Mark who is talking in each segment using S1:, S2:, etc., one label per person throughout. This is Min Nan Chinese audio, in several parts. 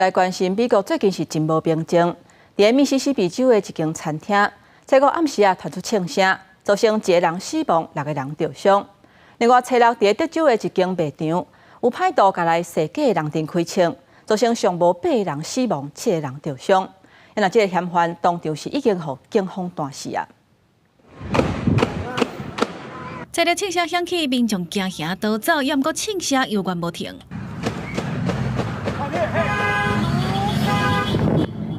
S1: 來關心美國最近是真無平靜，佇密西西比州的一間餐廳，初五暗時啊傳出槍聲，造成一個人死亡，六個人著傷。另外，初六佇德州的一間賣場，有歹徒共來踅街的人陣開槍，造成上無八個人死亡，七個人著傷。因為這個嫌犯當場是已經予警方彈死啊。
S2: 這個槍聲響起，民眾驚嚇逃走，猶毋過槍聲猶原無停。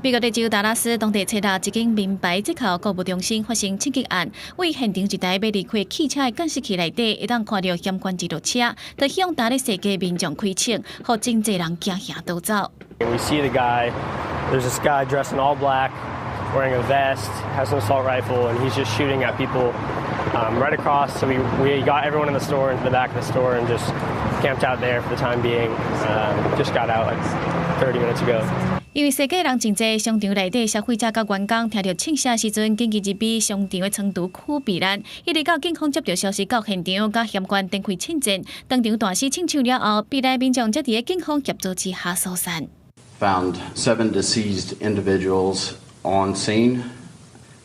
S2: 美國德州達拉斯當地初六一間名牌折扣購物中心發生槍擊案，為現場一台欲離開汽車的監視器內底，會當看著嫌犯一落車，就向佇咧踅街民眾開槍，予真濟人驚嚇逃走。
S3: We see the guy. There's this guy dressed in all black, wearing a vest, has an assault rifle, and he's just shooting at people right across. So we got everyone in the store into the back of the store and just camped out there for the time being. Just got out like 30 minutes ago.
S2: 因為踅街人真濟，商場內底消費者佮員工聽著槍聲時陣，緊急入去商場的倉儲區避難。一直到警方接著消息到現場，佮嫌犯展開槍戰，當場彈死槍手了後，避難民眾才佇咧警方協助之下疏散。
S4: Found seven deceased individuals on scene.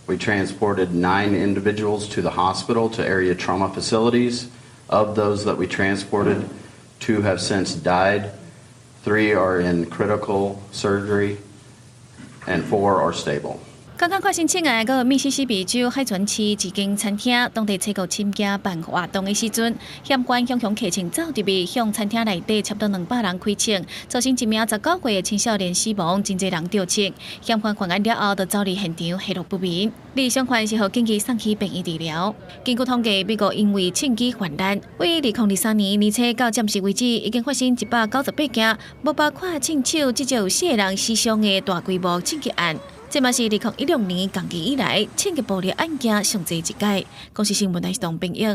S4: We transported nine individuals to the hospital to area trauma facilities. Of those that we transported, two have since died. Three are in critical surgery, and four are stable.
S2: 剛剛發生槍案，閣密西西比州海泉市一間餐廳，當地初五深夜辦活動的時陣，嫌犯雄雄提槍走入去，向餐廳內底差不多200人開槍，造成一名19歲的青少年死亡，真濟人著槍。嫌犯犯案了後，就走離現場，下落不明。而傷患是予緊急送去病院治療。根據統計，美國因為槍支泛濫，為2023年年初到暫時為止，已經發生198件，無包括槍手至少有四個人死傷的大規模槍擊案。這嘛是2016年同期以來，槍擊暴力案件上濟一屆。公視新聞台東編譯。